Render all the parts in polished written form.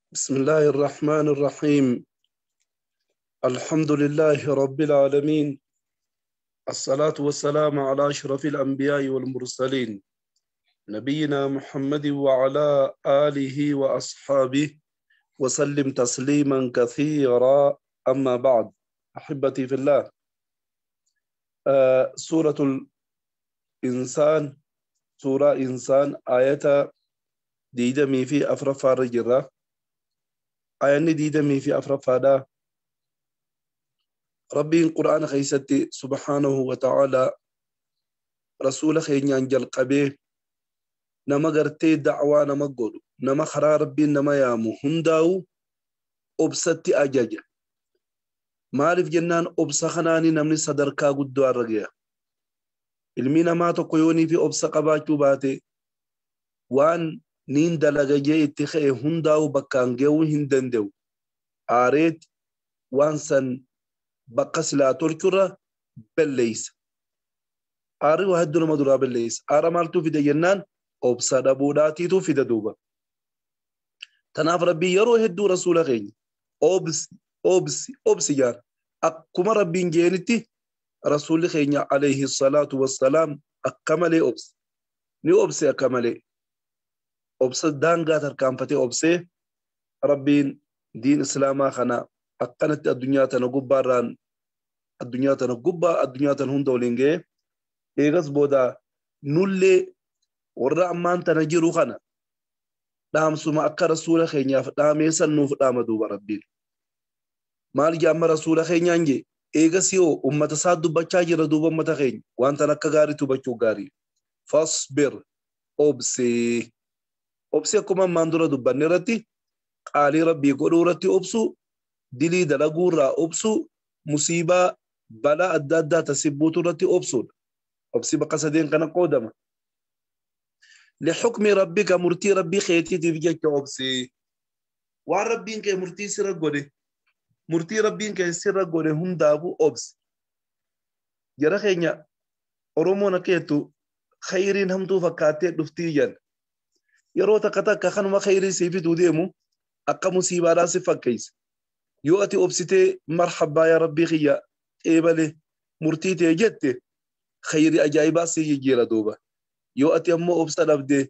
بسم الله الرحمن الرحيم. الحمد لله رب العالمين، الصلاة والسلام على أشرف الأنبياء والمرسلين، نبينا محمد وعلى آله وأصحابه وسلم تسليما كثيرا. أما بعد، أحبتي في الله، سورة الإنسان، سورة إنسان، آية ديدمي في أفرفا رجرة، آية ديدمي في أفرفا دا. ربي القرآن خيستي سبحانه وتعالى رسول خينيان جل قبيه نما قرتي دعوة نما قول نما خرا ربي نما يامو هنداو أبستي أجاجة. مالف جنان أبسخناني نمني صدركا قدو الرقيا ilmi namaa tokko yoonii fi obsa qabaachuu baate waan niin dalaga jee itti ka'e hundaa'u bakkaan ga'uu hin danda'u. Aareet waan san bakka silaa tolchurra balleessa. Aarri waa hedduu nama duraa balleessa. Aara maaltu fide jennaan obsa dhabuudhaatiitu fida duuba. Tanaaf Rabbii yeroo hedduu rasuula keenya obsi obsi obsi jaan akkuma Rabbiin jeenitti رسول خينا عليه الصلاة والسلام أكمل أبس ني أبس أكمل أبس دانغا تركان فتي أبس ربين دين إسلاما خنا أقنت الدنيا تنقبا ران الدنيا تنقبا الدنيا تنهند ولينجي إيغس بودا نولي ورأمان تنجرو خنا دام سما أكا رسول خينا دام يسنو دام دوبا ربين مال جام رسول خينا نجي eegas yoo ummata isaa dubbachaa jira duuba ummata keenya wanta akka gaariitu hubachuu gaarii. Fasbir obsee obsee akkuma ammaan dura dubbanne irratti qaalii rabbii godhuu irratti obsuu, dilii dalaguu irraa obsuu, musiibaa balaa adda addaa tasibbuutu irratti obsuudha. Obsi bakka sadeen kana qoodama. Lixukmi rabbika murtii rabbii keetiitiif jecha obsee waan rabbiin kee murtii sirra godhe murtii rabbiin kee sirra godhe hundaafuu obsi. Jara keenya Oromoon akka jettu khayriin hamtuu fakkaattee dhuftii jedhan. Yeroo takka takka kanuma khayrii sii fiduu deemu akka musiibaadhaa si fakkeessa. Yoo ati obsitee marhabbaa yaa rabbii kiyya eebale murtii ta'e jette khayrii ajaa'ibaa si jijjiira duuba. Yoo ati ammoo obsa dhabde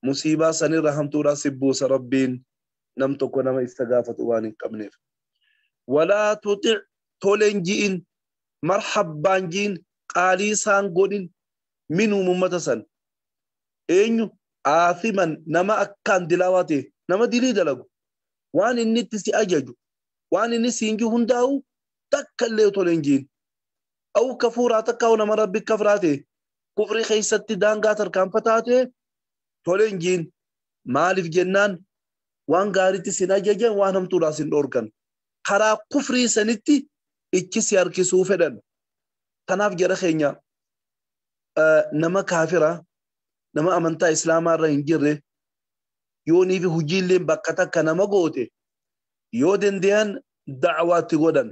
musiibaa sanirra hamtuudhaa si buusa rabbiin nam tokko nama isa gaafatu waan hin qabneef. ولا تطع تولنجين مرحبا جين قالي سان قولين منو ممتسن إنيو آثما نما أكان دلاواتي نما دلي دلقو وان إني تسي أججو وان إني سينجو هنداو تكالي تولنجين أو كفورا تكاو نما ربي كفراتي كفري خيستي دانغاتر كان فتاتي تولنجين مالف جنان وان غاريتي سين أججن وان هم تولاسين أوركن karaa kufrii sanitti ichi si harkisuu fedhan. Tanaaf jara keenya nama kaafira nama amantaa islaamaa irra hin jirre yoonii fi hojiilleen bakka takka nama goote yoo dandeeyan da'waatti godhan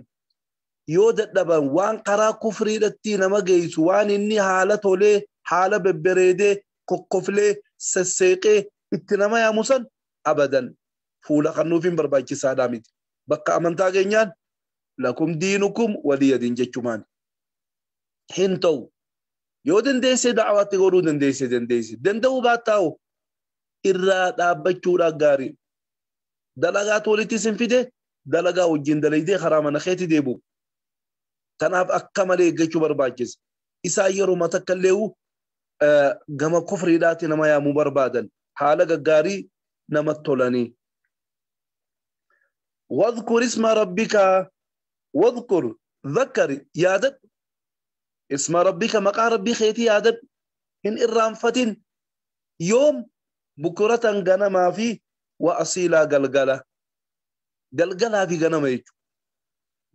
yoo dadhaban waan karaa kufriidhatti nama geessu waan inni haala tolee haala bebbereedee kokkoflee sesseeqee itti nama yaamu san abadan fuula kannuuf hin barbaachisaadhaa miti. Bakka amantaa keenyaan lakum diinukum waliya diin jechumaan hin ta'u. Yoo dandeesse da'waatti godhuu dandeesse dandeesse danda'uu baattaa'u irraa dhaabbachuudhaan gaarii. Dalagaa walitti sin fide dalagaa wajjin dalaydee karaa mana keetti deebi'u. Kanaaf akka malee eeggachuu barbaachisa. Isaan yeroo takka illee gama kufriidhaatti nama yaamuu barbaadan haala gaggaarii namatti tolanii. واذكر اسم ربك واذكر ذكر يا دد اسم ربك مقا ربي خيتي يا دد إن إرام فتن يوم بكرة غنما في وأصيلا قلقلة قلقلة في غنما يجو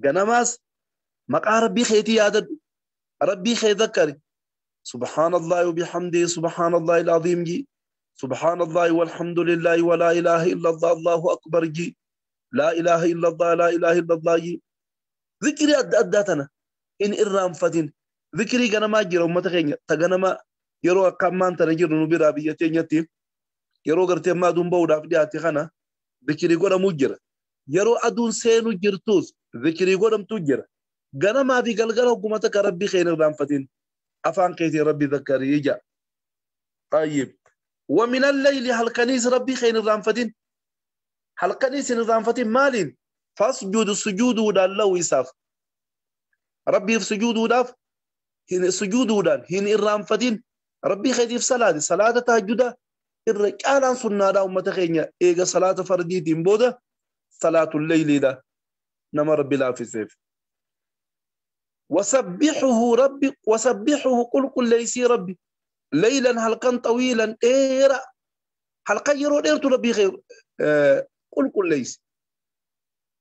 غنماس مقا ربي خيتي يا دد ربي خي ذكر سبحان الله وبحمده سبحان الله العظيم جي سبحان الله والحمد لله ولا إله إلا الله الله أكبر جي لا إله إلا الله لا إله إلا الله ذكري أداتنا إن إرام فتن ذكري غنما جرى أمتا تغنما يرو كمان تنجر نبيرا بيتين يتي yeroo gartee ammaa aduun bahuudhaaf dhiyaate kana Zikrii godhamuu jira. Yeroo aduun seenu jirtus zikrii godhamtu jira. Ganamaa fi galgala hogguma takka Rabbii kee hin irraanfatin. Afaan keetiin Rabbi zakkarii ija. Tayyib. ومن الليل halkaniis Rabbii kee hin irraanfatin. Halkaniis hin irraanfatin maaliin? Fasjud sujuuduudhaan lahu isaaf. Rabbiif sujuuduudhaaf sujuuduudhaan hin irraanfatin. Rabbii keetiif salaati. Salaata tahajjuda irra caalaan sunnaadhaa uummata keenya eega salaata fardiitiin booda salaatul leyliidha nama Rabbi laaffiseef. وسبحه ربي وسبحه قل قل ليسي ربي ليلا halkan طويلا dheeraa halkan yeroo dheertu Rabbii خير قل قل ليس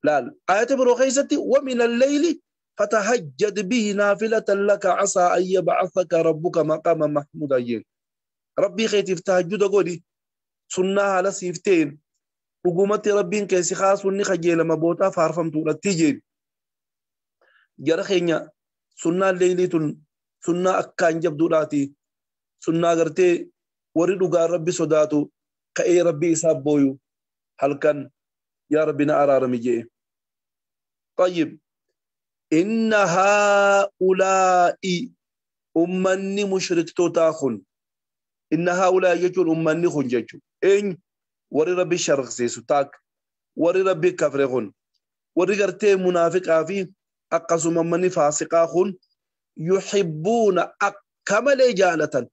لا آية biroo keessatti ومن الليل فتهجد به نافلة لك عسى أن يبعثك ربك مقاما محمودا jeen Rabbii keetiif tahajjuda godhi sunnaa haala siif ta'een dhugumatti Rabbiin kee si kaasuun ni kajeelama bootaa faarfamtuudhatti jeen. Jara keenya sunnaan leeylii tun sunnaa akkaan jabduudhaati. Sunnaa gartee warri dhugaan Rabbi sodaatu ka'ee Rabbi isaaf booyu halkan yaa Rabbi na araarami jee. طيب إن هؤلاء ummanni mushriktootaa kun إن هؤلاء jechuun ummanni kun jechuun eenyu warri Rabbi sharqsiisu taak warri Rabbi kafre kun warri gartee munaafiqaa fi akkasuma ummanni faasiqaa kun yuhibbuuna akka malee jaalatan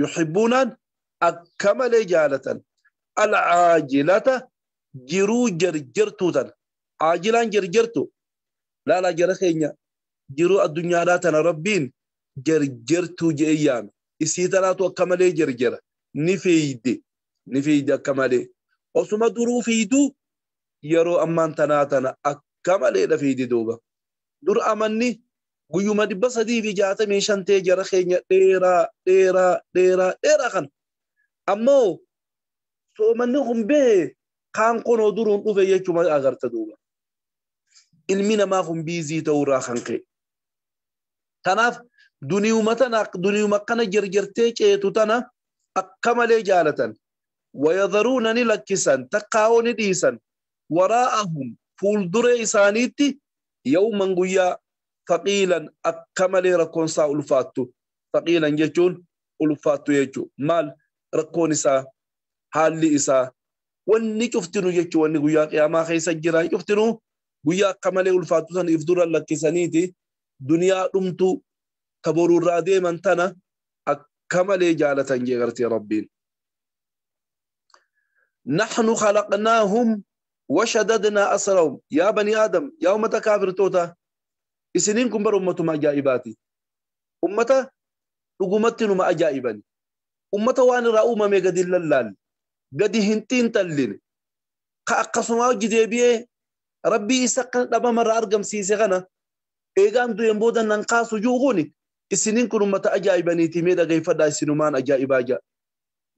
yuhibbuunaan akka malee jaalatan alcaajilata jiruu jarjartuu tana caajilaan jarjartu laalaa jara keenya jiruu addunyaadhaa tana Rabbiin jarjartuu je'ee yaame isii tanaatu akka malee jarjara ni fiiyde ni fiiyde akka malee osuma duruu fiiduu yeroo ammaan tanaa tana akka maleedha fiiyde duuba dur amanni guyyuma 365 ta'e jara keenya dheeraa dheeraa dheeraa dheeraa kana ammoo soomanni kun bee kaan kunoo duruun dhufe jechuma agarta duuba ilmi namaa kun biizii ta'uurraa kan ka'e tanaaf duniyuma tana duniyuma kana jarjartee ceetu tana akka malee jaalatan wayadharuuna ni lakkisan takkaa'oo ni dhiisan waraa'ahum fuulduree isaaniitti yawman guyyaa thaqiilan akka malee rakkoon isaa ulfaattu thaqiilan jechuun ulfaattu jechuu maal rakkoon isaa haalli isaa wanni cuftinu jechuu wanni guyyaa qiyaamaa keessa jira cuftinu guyyaa akka malee ulfaattu san if dura lakkisaniiti duniyaa dhumtu taboruurraa deeman tana akka malee jaalatan jee gartee Rabbiin. نحن خلقناهم وشددنا أسرهم يا بني آدم يا أمة كافر توتا إسنينكم بر أمة ما أجائباتي أمة رقمتن ما أجائبني أمة وان رأوما ميقد اللال قد هنتين تلين قصما جدي ربي إسقن لبا مرة أرقم سيسي غنا إيغان دو ينبودا ننقاس جوغوني إسنينكم أمة أجائبني تيميدا غيفدا إسنمان أجائبا جا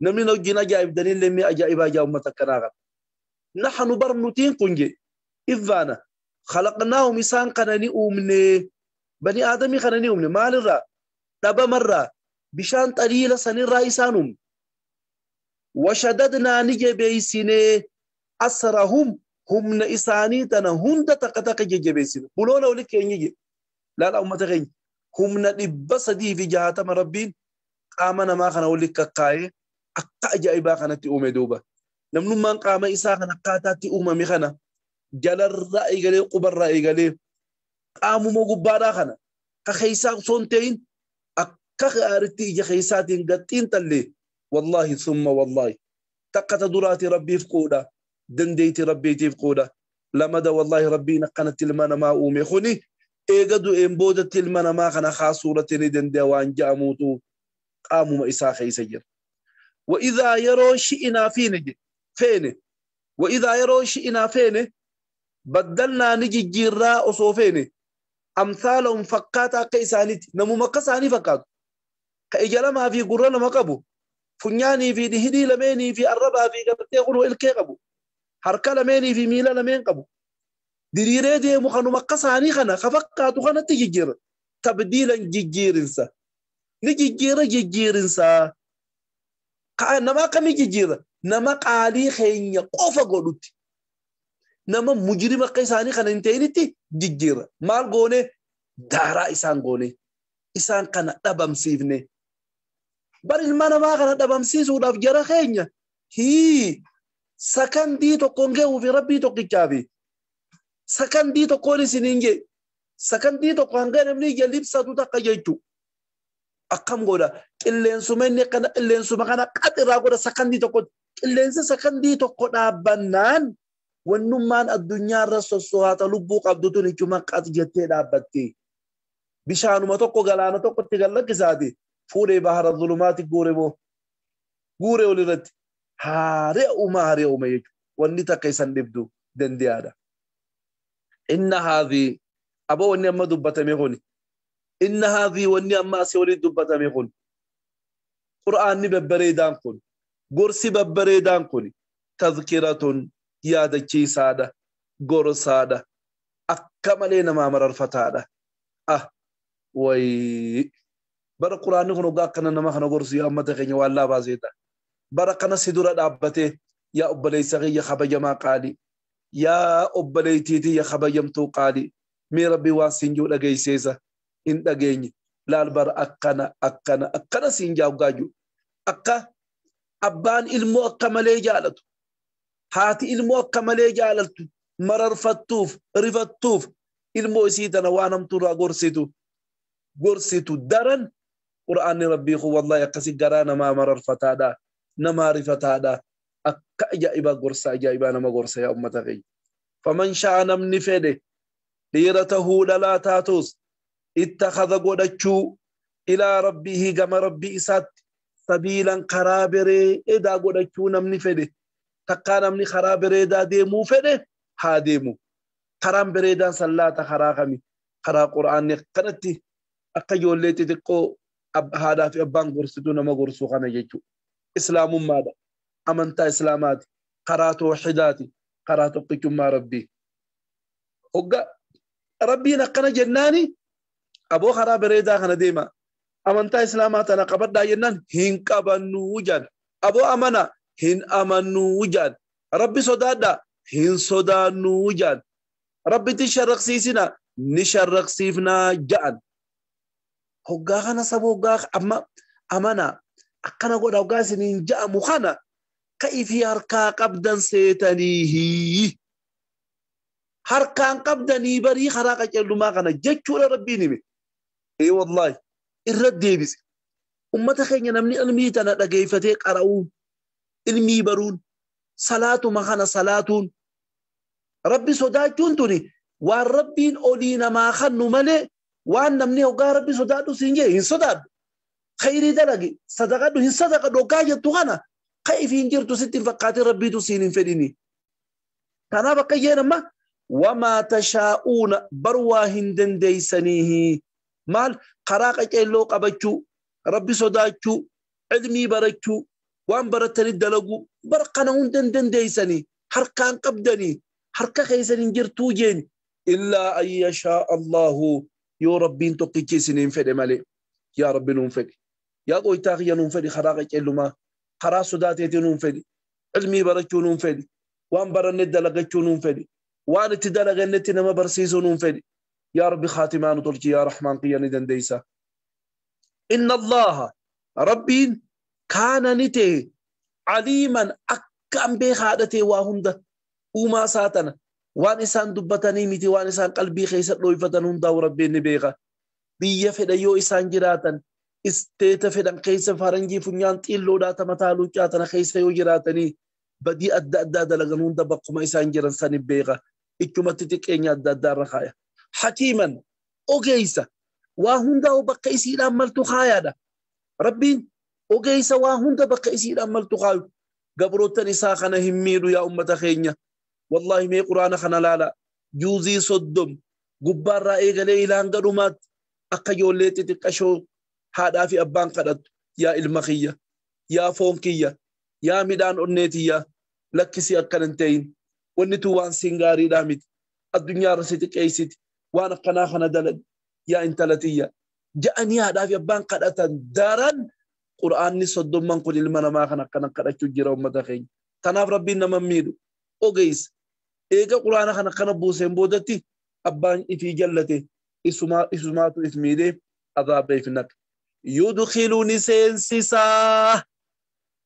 namni na wajjin ajaa'ibdanillee mee ajaa'ibaa jaa ummata akkanaa kana. Naxnu bar nutiin kun je iffaana khalaqnaahum isaan kana ni uumne bani aadamii kana ni uumne maalirraa dhabamarraa bishaan xaliila sanirraa isaan uumne. Washadadnaa ni jabeeysinee asrahum humna isaanii tana hunda takka takka jajjabeessine buloona wali keenya je laala ummata keenya humna 360 Rabbiin qaama namaa kana wali kakkaayee akka ajaa'ibaa kanatti uume duuba namnummaan qaama isaa kana akkaataatti uumame kana jalarraa eegalee qubarraa eegalee qaamuma gubbaadhaa kana ka keessaa osoo hin ta'in akka gaariitti ija keessaatiin gaxxiin tallee wallaahi summa wallaahi takka ta duraati Rabbiif quudha dandeeyti Rabbiitiif quudha lamada wallaahi Rabbiin akkanatti ilma namaa uume kuni eega du'een boodatti ilma namaa kana kaasuurratti ni danda'a waan ja'amuutu qaamuma isaa keessa jira. وإذا يرو شئنا فيني فيني وإذا يرو شئنا فيني بدلنا نجي جيرا أصوفيني أمثالهم فقاتا قيسانيت نمو مقساني فقات كإجلما في قرنا مقبو فنياني في دهدي لميني في الربا في قبتي قلو إلكي قبو حركة لميني في ميلا لمين قبو ديريري دي مخنو مقساني خنا خفقاتو خنا تجي تبديلا جيرنسا نجي جيرا جيرنسا nama akkamii jijjiirra nama qaalii keenya qofa godhutti Nama mujrima akka isaanii kana hin ta'initti jijjiirra. Maal goone? Daaraa isaan goone. Isaan kana dhabamsiifne. Bar ilma namaa kana dhabamsiisuudhaaf jara keenya hii sakandii tokkoon ga'uu fi rabbii tokkichaafi. Sakandii tokkoon isiniin jee. Sakandii tokko hanga namni ija libsatu takka jechuudha. Akkam godha? Qilleensuma inni akkana qilleensuma kana qaxiraa godha sakandii tokko. Qilleensi sakandii tokko dhaabbannaan wannummaan addunyaarra sossohaata lubbuu qabdu tun ichuma qax jettee dhaabbatti. Bishaanuma tokko galaana tokkotti gad lakkisaati. Fuudhee bahara zulumaati guure moo? Guure olirratti. Haaree uumaa haaree uuma jechuudha. Wanni takka isan dhibdu dandeyaadha. Inna haadhii aboo wanni amma dubbatame kuni. Inna haadhii wanni amma asii olitti dubbatame kun. Qur'aanni babbareedaan kun. Gorsi babbareedaan kun. Tazkiratun yaadachiisaadha. Gorsaadha. Akka malee namaa mararfataadha. Ah wayii. Bara quraanni kun hoggaa akkana nama kana gorsu yaa ummata keenya waan laabaaseeta. Bara kana si dura dhaabbatee yaa obboleessa kiyya kabajamaa qaalii. Yaa obboleettii tiyya kabajamtuu qaalii. Mee rabbi waan siin jiru dhageesseessa hin dhageenye. Laal bara akkana akkana akkana siin jaa hoggaa jiru. Akka abbaan ilmoo akka malee jaalatu. Haati ilmoo akka malee jaalattu. Mararfattuuf rifattuuf ilmoo isii tana waan hamtuurraa gorsitu. Gorsitu daran qur'aanni rabbii kun wallahi akkasi garaa namaa mararfataadha. Namaa rifataadha. Akka ajaa'ibaa gorsa ajaa'ibaa nama gorsa yaa ummata keenya. Faman sha'a namni fedhe dhiira tahuu dhalaa taatus ittakhadha godhachuu ilaa rabbihi gama rabbii isaatti sabiilan karaa bareedaa godhachuu namni fedhe takkaa namni karaa bareedaa deemuu fedhe haa deemu. Karaan bareedaan sallaata karaa kami? Karaa qur'aanni akkanatti akka ijoollee xixiqqoo haadhaa fi abbaan gorsituu nama gorsuu kana jechuudha. Islaamummaadha. Amantaa islaamaati. Karaa tawhiidaati. Karaa tokkichummaa rabbii. Hogga rabbiin akkana jennaani aboo karaa bareedaa kana deema. Amantaa islaamaa tana qabadhaa jennaan hin qabannuu jaan. Aboo amana hin amannuu jaan. Rabbi sodaadhaa hin sodaannuu jaan. Rabbitti sharraqsiisina ni sharraqsiifnaa ja'an. Hoggaa kana saba hoggaa amma amana akkana godha hoggaa isiniin ja'amu kana ka'ifii harkaa qabdan seetaniihi. Harkaan qabdanii barii karaa qajeelummaa kana jechuudha rabbiin hime. Ee wallaahi irra deebise. Ummata keenya namni ilmii tana dhageeffatee qara'uun ilmii baruun salaatuma kana salaatuun rabbi sodaachuun tuni waan rabbiin olii namaa kennu malee waan namni hoggaa rabbi sodaadhu siin jee hin sodaadhu. Khayrii dalagi sadaqadhu hin sadaqadhu hoggaa jettu kana ka'ifiin jirtu sitti hin fakkaatin rabbiitu siin hin fedhini. Kanaaf akka jeen amma wamaa tashaa'uuna bar waa hin dandeeysaniihi. Maal karaa qaceelloo qabachuu rabbi sodaachuu ilmii barachuu waan baratanii dalaguu bar kana hunda hin dandeeysanii harkaan qabdanii harka keessan hin jirtuu jeen illaa an yashaa Allahu yoo rabbiin tokkichi isiniin fedhe malee yaa rabbi nuun fedhe yaa goytaa kiyya nuun fedhe karaa qaceellumaa karaa sodaateetii nuun fedhe ilmii barachuu nuun fedhe waan baranne dalagachuu nuun fedhe waan itti dalagannetti nama barsiisuu nuun fedhe yaa rabbi khaatimaa nu tolchi yaa rahmaan kiyya ni dandeeysa. Inna Allaha rabbiin kaana ni ta'e aliiman akkaan beekaadha ta'e waa hunda uumaa isaa tana waan isaan dubbatanii miti waan isaan qalbii keessa dhooyfatan hundaa'u rabbiin ni beeka. Biyya fedhan yoo isaan jiraatan isteeta fedhan keessa faranjii funyaan xiilloodhaa mataa luuccaa tana keessa yoo jiraatanii badii adda addaa dalagan hunda bakkuma isaan jiran sani beeka. Ichumatti xiqqeenya adda addaa irra kaaya. Hakiiman ogeessa waa hundaa'u bakka isiidhaan maltu kaayaadha. Rabbiin ogeessa waa hunda bakka isiidhaan maltu kaayu. Gabroottan isaa kana hin miidhu yaa ummata keenya. Wallaahi mee quraana kana laala. Juuzii 30 gubbaarraa eegalee ilaan gadhumaatti akka ijoollee xixiqqashoo haadhaa fi abbaan kadhattu. Yaa ilma kiyya, yaa foon kiyya, yaa midhaan onnee tiyya lakkisii akkana hin ta'in. Wanni tun waan siin gaariidhaa miti. Addunyaarra si xiqqeessiti. Waan akkanaa kana dalagi. Yaa intala tiyya. Ja'anii haadhaa fi abbaan kadhatan daran qur'aanni 30 kun ilma namaa kana akkana kadhachuu jira ummata keenya. Kanaaf rabbiin nama miidhu. Ogeessa. Eega quraana kana kana buuseen boodatti abbaan ifii jallate isumaatu if miidhee azaaba if naqe. Yudkhiluni seensisaa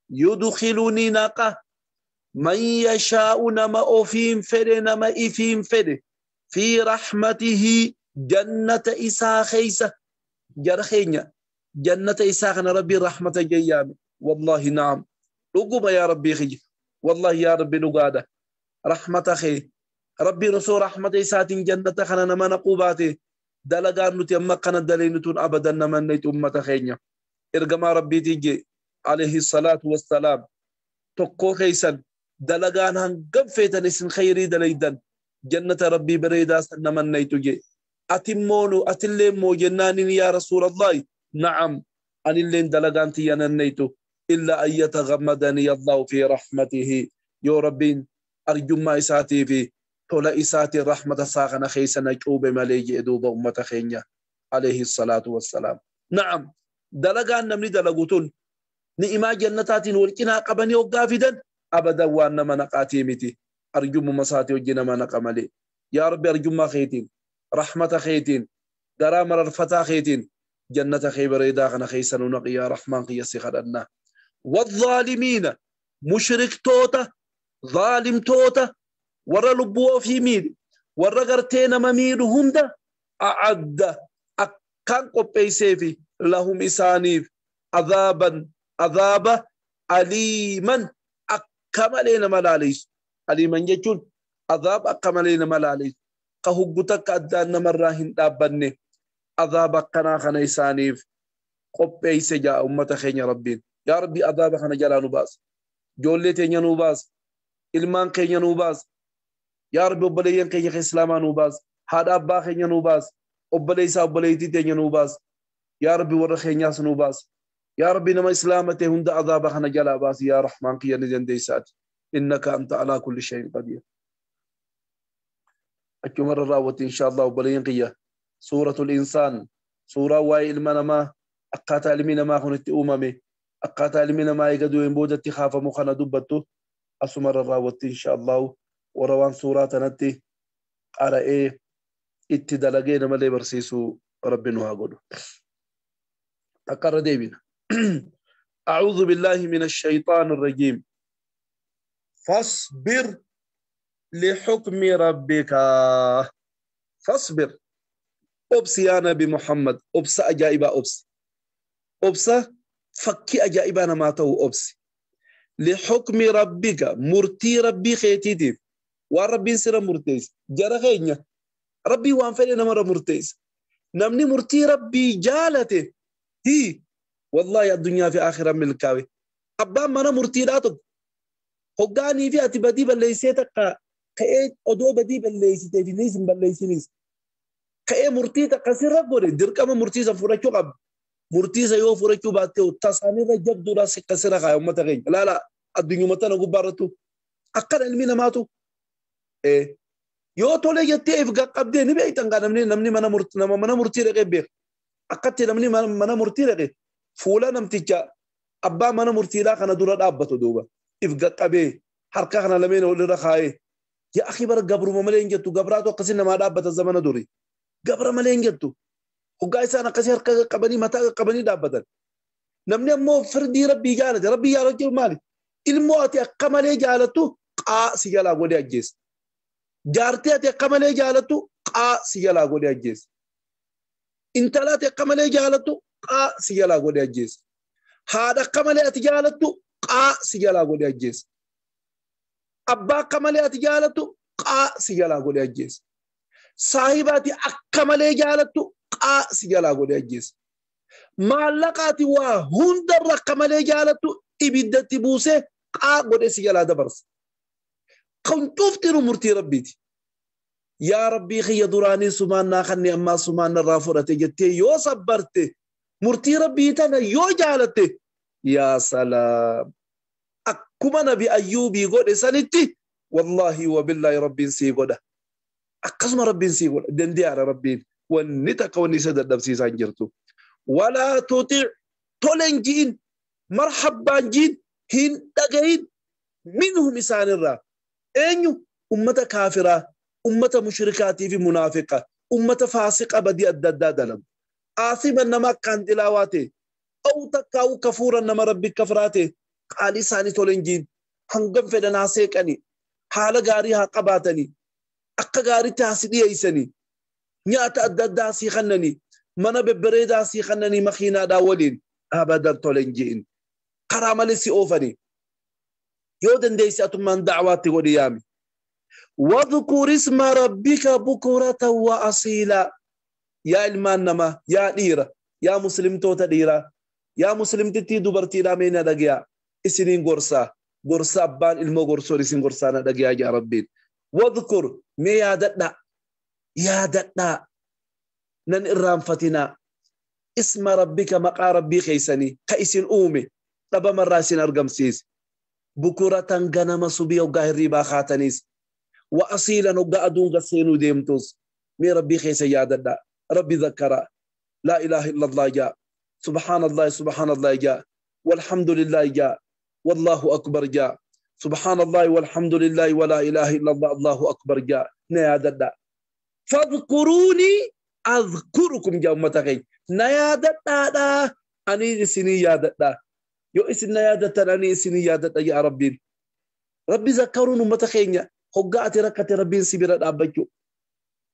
yudkhiluni naqa man yashaa'u nama ofiin fedhe nama ifiin fedhe fi rahmatihi jannata isaa keeysa jara keenya jannata isaa kana rabbiin rahmata jeyyaame. Wallahi naam dhuguma yaa rabbii kiyya wallahi yaa rabbi dhugaadha rahmata kee rabbiin osoo rahmata isaatiin jannata kana nama naquu baate dalagaan nuti amma akkana daleenituun abadan nama naytu ummata keenya. Ergamaa rabbiitiin jee alayhi salaatu wassalaam tokkoo keeysan dalagaan hangam feetan isin khayrii dalaydan jannata rabbii bareedaa san nama naytu jee. Atimmoonu atillee moo jennaanin yaa rasuulallahi na'am anilleen dalagaan tiyya nan naytu illa an yataghammadani allahu fi rahmatihi yoo rabbiin arjummaa isaatii fi tola isaatiin rahmata isaa kana keessa na cuube malee jee duuba ummata keenya alayhi salaatu wassalaam. Na'am dalagaan namni dalagu tun ni'imaa jannataatiin wal cinaa qabanii hoggaa fidan abadan waan nama naqaatii miti arjummuma isaatii hojii nama naqa malee. Yaa rabbi arjummaa keetiin rahmata keetiin garaa mararfataa keetiin jannata kee bareedaa kana keessa nu naqi yaa rahmaan kiyya si kadhannaa. Waalzaalimiina mushriktoota zaalimtoota warra lubbuu ofii miidhe warra gartee nama miidhu hunda a'adda akkaan qopheesseefi lahum isaaniif azaaban azaaba aliiman akka malee nama laaleysu. Aliiman jechuun azaaba akka malee nama laaleysu ka huggu takka addaan namarraa hin dhaabbanne azaaba akkanaa kana isaaniif qopheeyse jaa ummata keenya rabbiin. Yaa rabbi azaaba kana jalaa nu baas, ijoollee teenya nu baas, ilmaan keenya nu baas, yaa rabbi obboleeyyan keenya islaamaa nu baas, haadha abbaa keenya nu baas, obboleessaa obboleettii teenya nu baas, yaa rabbi warra keenyaas nu baas, yaa rabbi nama islaama ta'e hunda azaaba kana jalaa baasi yaa rahmaan kiyya ni dandeessaati. Innaka anta alaa kulli shay'in qadiir. Achumarra raawwatti insha Allah obboleeyyan kiyya suuratul insaan suuraa waa'ee ilma namaa akkaataa ilmi namaa kun itti uumame akkaataa ilmi namaa eega du'een boodatti kaafamu kana dubbattu asumarra raawwatti insha Allah warra waan suuraa tanatti qara'ee itti dalagee namallee barsiisuu rabbi nu haa godhu. Takkarra deebina. أعوذ بالله من الشيطان الرجيم. فاصبر لحكم ربك. فاصبر أبس يا نبي محمد أبس أجائبا أبس أبس فكي أجائبا نماته أبس لحكم ربك مرتي ربي خيتي وربي سر مرتيس جرى خينيا ربي وان فلي نمر مرتيس نمني مرتي ربي جالته هي والله الدنيا في آخرة ملكاوي أبا منا مرتي راتب هقاني في أتبدي بليسيتك كأي أدو بدي بليسيتي في نيس بليسينيس كأي مرتي تقصير ربوري دركما مرتي زفورة شقب مرتي زيو فورة شباتي تصاني رجب دراس قصيرة خايا ومتغين لا لا الدنيا متنا غبارتو أقل علمنا ماتو إيه yoo tole jettee if qaqqabdee ni beektan gaa namni mana murtii nama mana murtii dhaqee beeka. Akkatti namni mana murtii dhaqe fuula namticha abbaa mana murtiidhaa kana dura dhaabbatu duuba if qaqqabee harka kana lameen walirra kaayee yaa akhi bara gabruma malee hin jettu gabraatu akkasii namaa dhaabbata zamana durii gabra malee hin jettu hoggaa isaan akkasii harka qaqqabanii mataa qaqqabanii dhaabbatan. Namni ammoo firdii rabbii jaalate rabbii jaalachuu maali? Ilmoo ati akka malee jaalattu qaa si jalaa godhee ajjeessa. Jaartii ati akka malee jaalattu qaa si jalaa godhee ajjeessa. Intala ati akka malee jaalattu qaa si jalaa godhee ajjeessa. Haadha akka malee ati jaalattu qaa si jalaa godhee ajjeessa. Abbaa akka malee ati jaalattu qaa si jalaa godhee ajjeessa. Saahiba ati akka malee jaalattu qaa si jalaa godhee ajjeessa. Maallaqa ati waa hundarra akka malee jaalattu ibiddatti buusee qaa godhee si jalaa dabarsa. Kan cuftinu murtii rabbiiti. Yaa rabbii kiyya duraanii sumaan naa kanne ammaa sumaan narraa fudhate jettee yoo sabbarte murtii rabbii tana yoo jaalatte yaa salaam akkuma nabi Ayyuubii godhe sanitti wallaahi wabillaahi rabbiin sii godha. Akkasuma rabbiin sii godha dandeeyaadha rabbiin wanni takka wanni isa dadhabsiisaa hin jirtu. Walaa tutic tolen ji'in marhabbaan ji'in hin dhagahin minhum isaanirraa. Eenyu Ummata kaafiraa, ummata mushrikaatii fi munaafiqa, ummata faasiqa badii adda addaa dalagu. Aasiman nama akkaan dilaawaa ta'e, aw takkaa'u kafuuran nama rabbi kafiraa ta'e, qaalii isaanii tola hin jiin. Hangam fedhan haa seeqanii, haala gaarii haa qabaatanii, akka gaariitti haa si dhiyeessanii, nyaata adda addaa sii kennanii, mana bebbereedaa sii kennanii makiinaadhaa waliin abadan tola hin jiin. Karaa malee si oofanii. Yoo dandeesse atummaan da'waatti godhi yaami. واذكر اسم ربك بكرة وأصيلا. يا إلمان نما، يا ديرة، يا مسلم توتا ديرة، يا مسلم تتي دبرتي رامينا دقيا، إسنين غرسا، غرسا أبان إلمو غرسو إسنين غرسانا دقيا يا ربين. واذكر مي يا دتنا، يا دتنا، نن إرام فتنا، اسم ربك مقا ربي خيسني، كإسن أومي، طبا مراسين أرقم سيس، بكرة غنم صبي وقاهر ريبا خاتنيس، وأصيلا وقا أدون غسينو ديمتوس، مي ربي خيس يا دتنا، ربي ذكر، لا إله إلا الله جاء، سبحان الله سبحان الله جاء، والحمد لله جاء، والله أكبر جاء، سبحان الله والحمد لله ولا إله إلا الله الله أكبر جاء، نيادنا فاذكروني أذكركم جاء أمتكي، نيادنا أني سني يادنا، يو إسن نيادتنا أني سني يادتنا يا ربي. ربي ذكرون أمتكي هقعت ركعت ربي سبيرة أبكيو.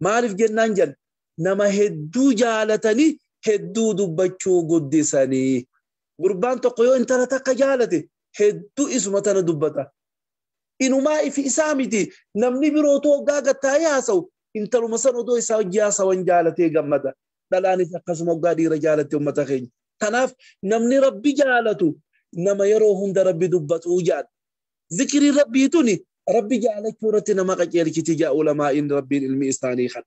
ما عرف جنان جن نما هدو جالتني هدو دبچو قدسني. قربان تقيو انت رتق جالتي هدو اسمتنا دبتا. إنو ما في إسامتي نمني بروتو قاقة تاياسو انت لمسانو دو إساو جاسا وانجالتي قمتا. دلاني تقسمو قادي رجالتي أمتخين. تناف نمني ربي جالتو نما يروهم دا ربي دبتو جال. ذكري ربي توني ربي جعلك ورتنا ما قجيرك تجا علماء إن ربي العلم إستاني خد.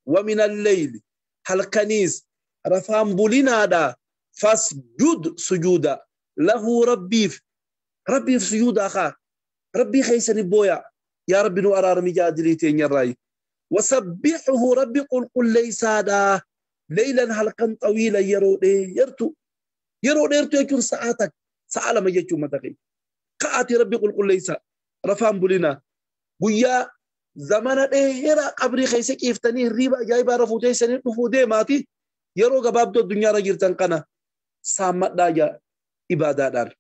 ومن الليل هل كنيس رفام بولينا دا فاسجد سجودا له ربي ربي في سجود أخا ربي خيسني بويا يا ربي نو أرار مجادلتين يا راي. وسبحه ربي قل قل ليس دا ليلا هلكا طويلا يرو يرتو يرو يرتو يكون ساعتك ساعة لما يجوا متقي قاتي ربي قل قل ليس رفام بولينا ويا زمان دheeraa qabrii keessa ciiftanii hirriiba ajaa'ibaa rafuu teessanii dhufuu deemaati yeroo gabaabduu addunyaarra jirtan kana saammadhaa jaa ibaadaadhaan.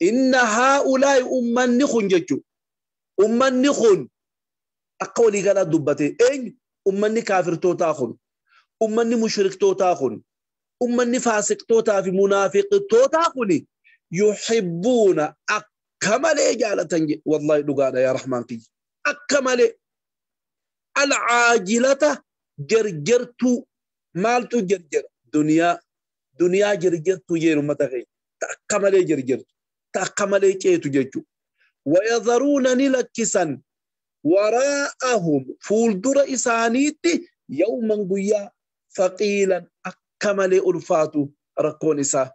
Inna haa'ulaa'i ummanni kun jechuudha. Ummanni kun akka waliigalaa dubbate eenyu ummanni kaafirtootaa kun, ummanni mushriktootaa kun, ummanni faasiqtootaa fi munaafiqtootaa kuni yuhibbuuna كمالي جالتن والله دغادا يا رحمن كي اكمالي العاجلة جرجرتو مالتو جرجر دنيا دنيا جرجرتو جيرو متغي تكمالي جرجرتو تكمالي كيتو جيتو ويذرون نلكسا وراءهم فولدر إسانيتي يوما قيا ثقيلا اكمالي ألفاتو ركون إسا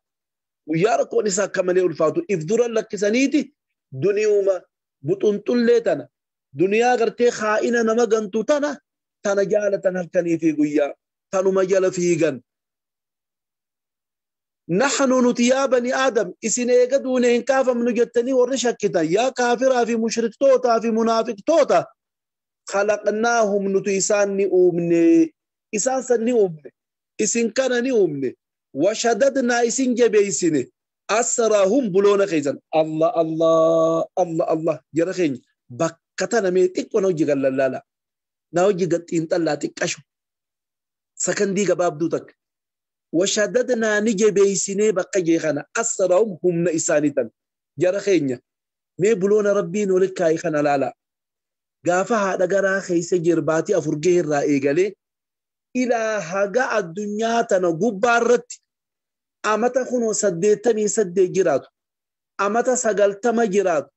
ويا ركون إسا كمالي ألفاتو إفدر لكسانيتي دنيوما بطنطلي تنا دنيا غرتي خائنة نما غنتو تنا تنا جالة هلكني في قيا تنو مجال فيغن نحن نتيا بني آدم إسن إيقدون إن كافا من جتني ورشكتا يا كافرا في مشرك توتا في منافق توتا خلقناهم نتيسان نؤمني إسان سن نؤمني إسن كان نؤمني وشددنا إسن جبيسني أسرهم بلون خيزان الله الله الله الله جرخين بكتنا ميتك ونوجي قال لا لا نوجي قد انت لا تكشو سكن دي قباب دوتك وشددنا نجبيسني بقى جيخنا أسرهم هم نإسانيتا جرخين مي بلون ربي نولك كايخنا لا لا قافها دقرا خيس جرباتي أفرقه الرائي قالي إلى هقا الدنيا تنقبارت أمتا خنو سديتمي سدي جراتو أمتا سقلتما جراتو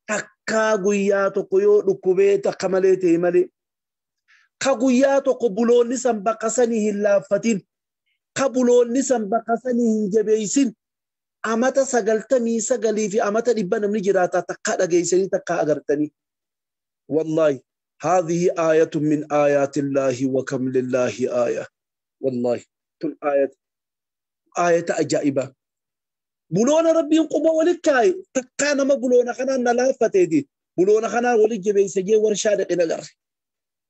تكا قياتو قيو لكبي تكمليتي ملي كقياتو قبلون نسان بقسنه اللافتين قبلون نسان بقسنه جبيسين أمتا سقلتمي سقلي في أمتا لبنا من جراتا تكا لقيسني تكا أغرتني والله هذه آية من آيات الله وكم لله آية والله تل آية آية أجائبة Buloona rabbiin quba walitti kaaye takkaa nama buloona kanaan na laaffateeti. Buloona kanaan wali jabeessa jee warshaa dhaqe nagarre.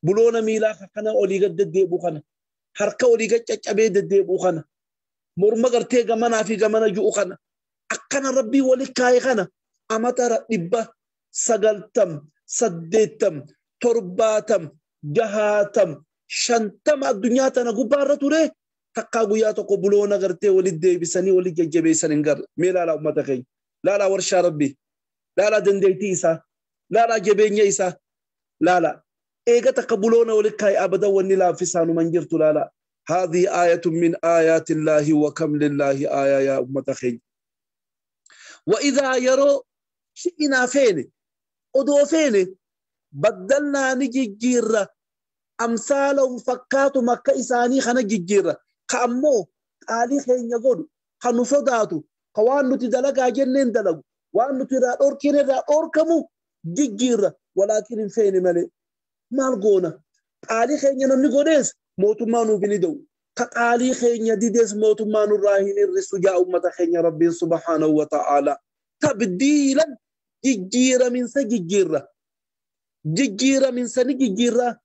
Buloona miilaa kana olii gad deddeebi'u kana. Harka olii gad caccabee deddeebi'u kana. Morma gartee gamanaa fi gamana ju'u kana. Akkana rabbii wali kaaye kana amata 990 80 70 60 50 addunyaa tana gubbaarra ture. Takkaa guyyaa tokko buloona gartee walitti deebisanii walitti jajjabeessan hin garre. Mee laalaa uummata keenya. Laalaa warshaa rabbii. Laalaa dandeettii isaa. Laalaa jabeenya isaa. Laalaa. Eega takka buloona walitti kaaye abadan wanni laaffisaan hin jirtu laalaa. هذه آية من آيات الله وكم لله آية يا أمة خير. وإذا يروا شئنا فين أدو فين بدلنا نجي جيرة أمثالهم فكاتو مكة إساني خنا جيرة كأمو قالي خين يقول خنو صداتو قوان نتدلق جنين دلق وان نترى أوركين أوركمو جيرة ولكن فين ملي مالقونا قالي خين ينمي قديس mootummaa nuuf hin da'u. Ka qaalii keenya didees mootummaa nurraa hin hir'isu yaa uummata keenya Rabbiin subhaanahu wa ta'aala. Tabdiilan jijjiiraminsa jijjiirra. Jijjiiraminsa ni jijjiirra.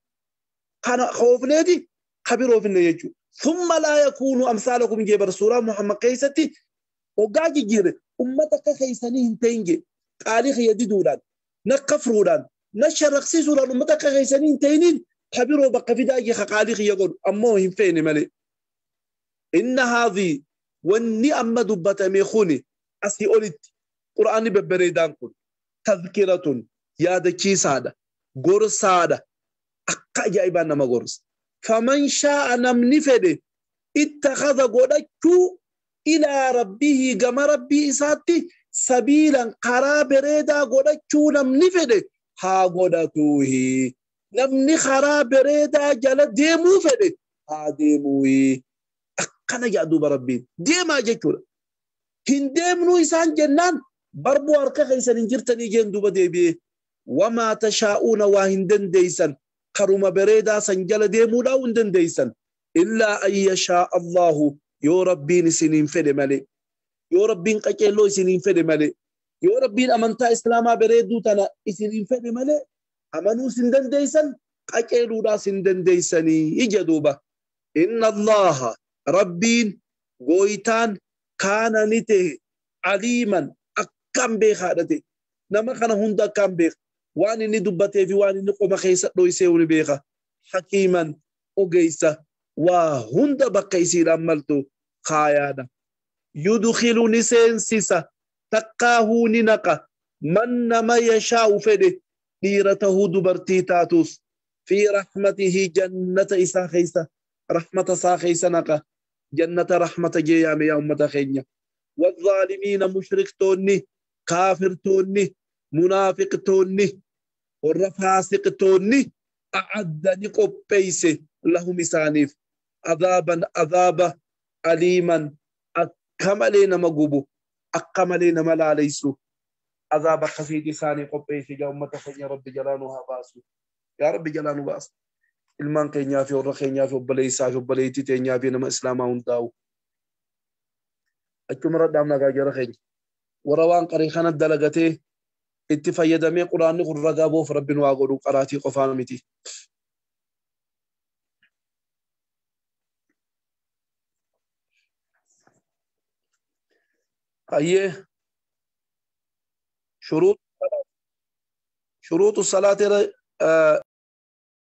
Kana hoofneeti kabiroofinne jechuudha. Thumma laa yakuunu amsaalakum jee bar suuraa Muhammad keessatti hoggaa jijjiirre uummata akka keessanii hin ta'in jee qaalii kiyya diduudhaan na kafruudhaan na sharaqsiisuudhaan uummata akka keessanii hin ta'iniin كبيرو بقى في داجي خقالي يقول أمو هم فين ملي إن هذه وني أما دبت ميخوني أسي أولت قرآن ببريدان كن تذكرة يا دكي سادة غور سادة أقا جايبان نما غورس فمن شاء نمني فدي اتخذ غودكو إلى ربه كما ربي إساتي سبيلا قرا بريدا غودكو نمني فدي ها غودتوه namni karaa bareedaa jala deemuu fedhe haa deemuu. Akkana jedha duuba rabbiin deemaa jechuudha. Hin deemnuu isaan jennaan barbuu harka keessan hin jirtanii jeen duuba deebi'ee. Wamaa tashaa'uuna waa hin dandeeysan karuma bareedaa san jala deemuudhaa hin dandeeysan. Illaa an yashaa Allahu yoo rabbiin isiniin fedhe malee. Yoo rabbiin qaceelloo isiniin fedhe malee. Yoo rabbiin amantaa islaamaa bareedduu tana isiniin fedhe malee. Amanuu sin dandeeysan qaceeluudhaa sin dandeeysanii ija duuba. Inna Allaha rabbiin gooytaan kaana ni ta'e aliiman akkam beekaadha ta'e. Nama kana hunda akkam beeka. Waan inni dubbatee fi waan inni qoma keessa dhoysee ni beeka. Hakiiman ogeessa waa hunda bakka isiidhaan maltu kaayaadha. Yudkhilu ni seensisa takkaahuu ni naqa man nama yashaa'u fedhe dhiira tahuu dubartii taatus fi rahmatihi jannata isaa keessa rahmata isaa keessa naqa jannata rahmata jee yaame yaa ummata keenya. Wazaalimiina mushriktoonni kaafirtoonni munaafiqtoonni warra faasiqtoonni a'adda ni qopheeyse lahum isaaniif adaaban adaaba aliiman akka malee nama gubu akka malee nama laaleysu. عذاب خفيف ثاني قبي في أمة خير رب جلانها باسو يا رب جلانه باس المان كينيا في ورخينيا في بليسا في بليتي تينيا في نما إسلاما ونداو أكمل ردامنا كاجر خير وروان قريخنا الدلقته اتفايدمي قرآن قرقابو في رب واغرو قراتي قفامتي أيه شروط الصلاة.